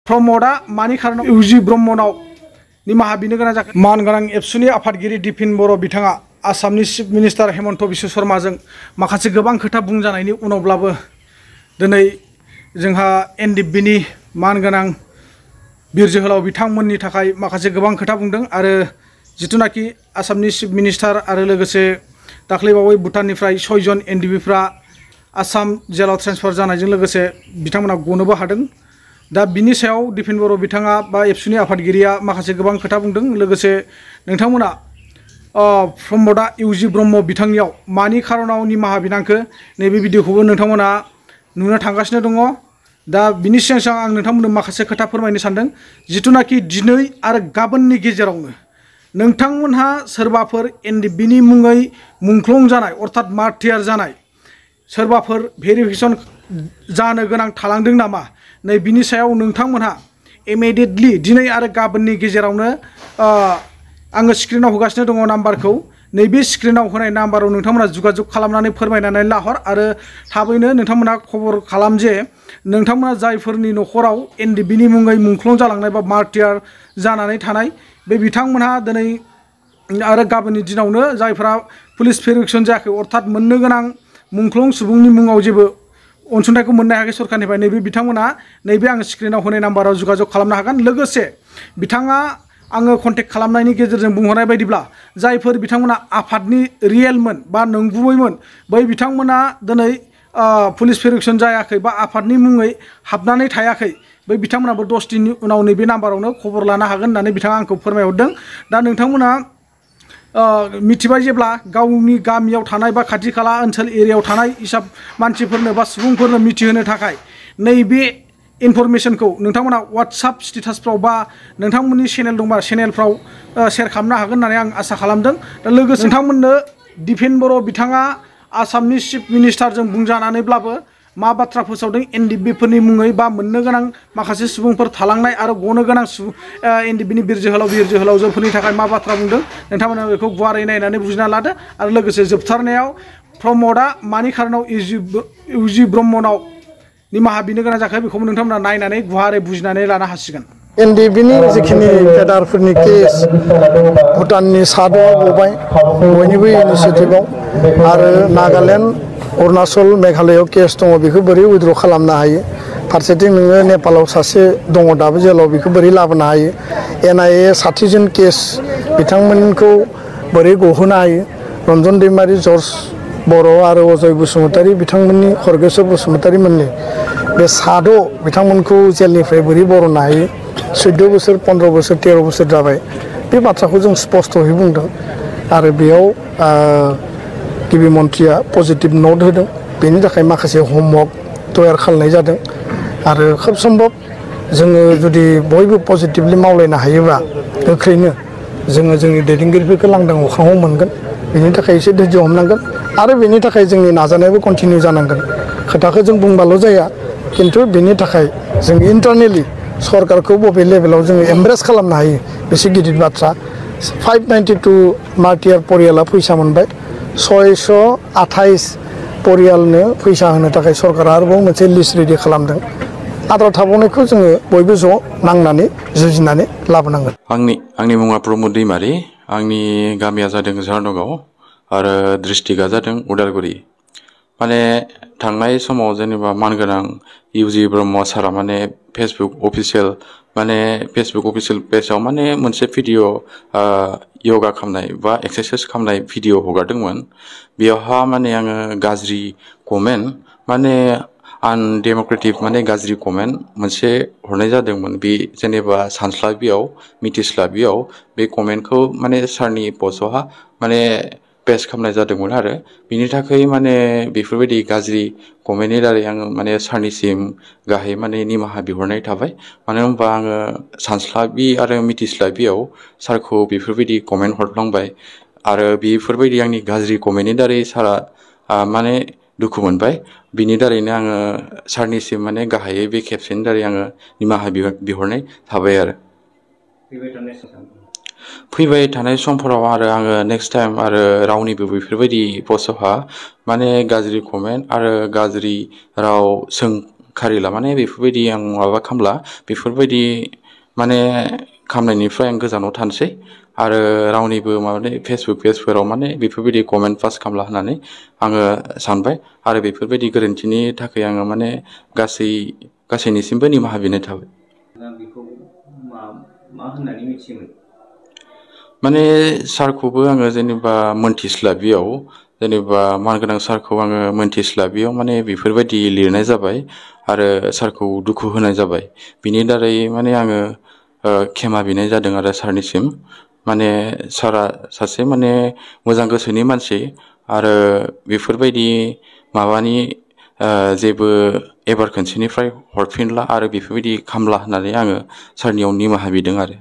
प्रमोदा मानि खारनाव इउजि ब्रह्मनाव निमाहा बिनो गोनां जाखो मानगोनां एबसुनि आफादगिरि दिपिन बर' बिथाङा आसामनि चिफ मिनिस्टार हेमन्त बिश्व शर्माजों माखासे गोबां खोथा बुंजानायनि उनावब्लाबो दिनै जोंहा एनडिएफबिनि मानगोनां बिर जोहोलाव बिथांमोननि थाखाय माखासे गोबां खोथा बुंदों आरो जिथुनाखि आसामनि चिफ मिनिस्टार आरो लोगोसे दाख्लैबावै भुटाननिफ्राय 6 जन एनडिएफबिफ्रा आसाम जेलाव ट्रेन्सफार जानायजों लोगोसे बिथांमोना गनोबो हादों। दा बिनि सायाव दिपिन बर' बिथाङा बा एबसुनि आफादगिरिया माखासे गोबां खोथा बुंदों। लोगोसे नोंथांमोना प्रमोदा इउजि ब्रह्म बिथांनियाव मानि खारनाव निमाहा बिनांखो नैबे भिडिअखौबो नोंथांमोना नुनो थांगासिनो दङ। दा बिनि सिगां सिगां आं नोंथांमोननो माखासे खोथा फोरमायनो सानदों। जिथुनाखि दिनै आरो गाबोननि गेजेरावनो नोंथांमोनहा सोरबाफोर एनडिएफबिनि मुङै मुंख्लं जानाय अर्थात मार्टियार जानाय सोरबाफोर भेरिफिकेसन जानो गोनां थालांदों नामा नै बिनि सायाव नोंथांमोनहा इमिडियेटलि दिनै आरो गाबोननि गेजेरावनो आङो स्क्रिनाव होगासिनो दङ नाम्बारखौ। नैबे स्क्रिनाव होनाय नाम्बाराव नोंथांमोना जुगाजुग खालामनानै फोरमायनानै लाहर आरो थाबैनो नोंथांमोना खबर खालाम जे नोंथांमोना जायफोरनि न'खराव एनडिएफबिनि मुङै मुंख्लं जालांनाय बा मार्टियार जानानै थानाय बे बिथांमोनहा दिनै आरो गाबोननि दिनावनो जायफोरा पुलिस भेरिफिकेसन जायाखै अर्थात मोननो गोनां मुंख्लं सुबुंनि मुङाव जेबो अनसुंथाइखौ मोननो हायाखै सरकारनिफ्राय नैबे बिथांमोना नैबे आं स्क्रिनाव होनाय नाम्बाराव जुगाजुग खालामनो हागोन। लोगोसे बिथाङा आङो कन्टेक्ट खालामनायनि गेजेरजों बुंहरनाय बायदिब्ला जायफोर बिथांमोना आफादनि रियेलमोन बा नंगुबैमोन बै बिथांमोना दिनै पुलिस भेरिफिकेसन जायाखै बा आफादनि मुङै हाबनानै थायाखै बै बिथांमोनाबो 10 दिननि उनाव नैबे नाम्बारावनो खबर लानो हागोन होननानै बिथाङा आंखौ फोरमायहरदों। दा नोंथांमोना मिथिबाय जेब्ला गावनि गामियाव थानाय बा खाथि खाला ओनसोल एरियायाव थानाय हिसाब मानसिफोरनो बा सुबुंफोरनो मिथिहोनो थाखाय नैबे इनफरमेशनखौ नोंथांमोना वाट्सएप स्टेटासफ्राव बा नोंथांमोननि चेनेल दंबा चेनेलफ्राव शेयार खालामनो हागोन होननानै आं आसा खालामदों। दा लोगोसे नोंथांमोननो दिपिन बर' बिथाङा आसामनि चिफ मिनिस्टारजों बुंजानानैब्लाबो मा बाथ्रा फोसावदों एनडिएफबिफोरनि मुङै बा मोननो गोनां माखासे सुबुंफोर थालांनाय आरो गनो गोनां एनडिएफबिनि बिर जोहोलावजोफोरनि थाखाय मा बाथ्रा बुंदों नोंथांमोना बेखौ गुवारै नायनानै बुजिना लादो। आरो लोगोसे जोबथारनायाव प्रमोदा मानि खारनाव इउजि ब्रह्मनाव निमाहा बिनो गोनां जाखो बेखौबो नोंथांमोना नायनानै गुवारै बुजिनानै लानो हासिगोन। एनडिएफबिनि जिखिनि केडारफोरनि केस भुटाननि साद'आ गबाय बयनिबो इनिसियेटिभआव आरो नागालेण्ड अरुणाचल मेघालयआव केस दङ बेखौ बोरै उइद्र' खालामनो हायो। फारसेथिं नोङो नेपालाव सासे दङ दाबो जेलाव बेखौ बोरै लाबोनो हायो। एनआइए 60 जन केस बिथांमोनखौ बोरै गहोनो हायो। रन्जन दैमारि जर्ज बर' आरो अजय बसुमतारी बिथांमोननि खरगेश्वर बसुमतारी मोननि बे साद' बिथांमोनखौ जेलनिफ्राय बोरै बरननो हायो। 14 बोसोर 15 बोसोर 13 बोसोर जाबाय बे बाथ्राखौ जों स्पष्टयै बुंदों आरो बेयाव गिबि मन्थ्रिया पजिटिभ नट होदों। बेनि थाखाय माखासे हमवर्क तयार खालामनाय जादों आरो खोब सम्भब जोङो जुदि बयबो पजिटिभलि मावलायनो हायोब्ला गोख्रैनो जोङो जोंनि दैदेनगिरिफोरखौ लांदां अख्राङाव मोनगोन। बेनि थाखाय एसे धैर्य हमनांगोन आरो बेनि थाखाय जोंनि नाजानायाबो कन्टिनिउ जानांगोन। खोथाखौ जों बुंबाल' जाया खिन्थु बेनि थाखाय जों इन्टारनेलि सरकारखौ बबे लेभेलाव जोङो एमब्रेस खालामनो हायो बेसे गिदिर बाथ्रा। 592 मार्टियार परियाला फैसा मोनबाय। 628 परियालनो फैसा होनो थाखाय सरकारा आरोबाव मोनसे लिस्ट रेडि खालामदों। आद्रा थाबावनायखौ जोङो बयबो ज' नांनानै जुजिनानै लाबोनांगोन। आंनि मुङा प्रमोद दैमारि। आंनि गामिया जादों झारनगाव आरो डिस्ट्रिक्टआ जादों उदालगुरि। माने थांनाय समाव जेनेबा मानगोनां इउजि ब्रह्म सारा माने फेसबुक अफिसियेल पेजाव माने मोनसे भिडिअ योगा खालामनाय बा एक्सारसाइस खालामनाय भिडिअ हगारदोंमोन। बेयावहा माने आङो गाज्रि कमेन्ट माने आनडेम'क्रेटिक माने गाज्रि कमेन्ट मोनसे हरनाय जादोंमोन। बे जेनेबा सानस्लाबियाव मिथिस्लाबियाव बे कमेन्टखौ माने सारनि पस्टआवहा माने पेस्ट खालामनाय जादोंमोन आरो बिनि थाखाय माने बेफोरबायदि गाज्रि कमेन्टनि दारै आङो माने सारनिसिम गाहाय माने निमाहा बिहरनाय थाबाय। मानो होनबा आङो सानस्लाबि आरो मिथिस्लाबियाव सारखौ बेफोरबायदि कमेन्ट हरफ्लांबाय आरो बेफोरबायदि आंनि गाज्रि कमेन्टनि दारै सारा माने दुखु मोनबाय। बिनि दारैनो आङो सारनिसिम माने गाहायै बे खेबसेनि दारै आङो निमाहा बिहरनाय थाबाय आरो फैबाय थानाय समफोराव आरो आङो नेक्स्ट टाइम आरो रावनिबो बेफोरबायदि पस्टआवहा माने गाज्रि कमेन्ट आरो गाज्रि राव खारिला माने बेफोरबायदि आं माबा खामला बेफोरबायदि माने खामनायनिफ्राय आं गोजानाव थानोसै आरो रावनिबो माने फेसबुक पेजफोराव माने बेफोरबायदि कमेन्ट पास खामला होननानै आङो सानबाय आरो बेफोरबायदि गोरोन्थिनि थाखाय आङो माने गासैनिसिमबो निमाहा बिनाय थाबाय। बेखौ मा होननानै मिथियोमोन? माने सारखौबो आङो जेनेबा मोनथिस्लाबियाव जेनेबा मानगोनां सारखौ आङो मोनथिस्लाबियाव माने बेफोरबायदि लिरनाय जाबाय आरो सारखौ दुखु होनाय जाबाय बिनि दारै माने आङो क्षमा बिनाय जादों आरो सारनिसिम माने सारा सासे माने मोजां गोसोनि मानसि आरो बेफोरबायदि माबानि जेबो एबार खनसेनिफ्राय हरफिनला आरो बेफोरबायदि खामला होननानै आङो सारनियाव निमाहा बिदों आरो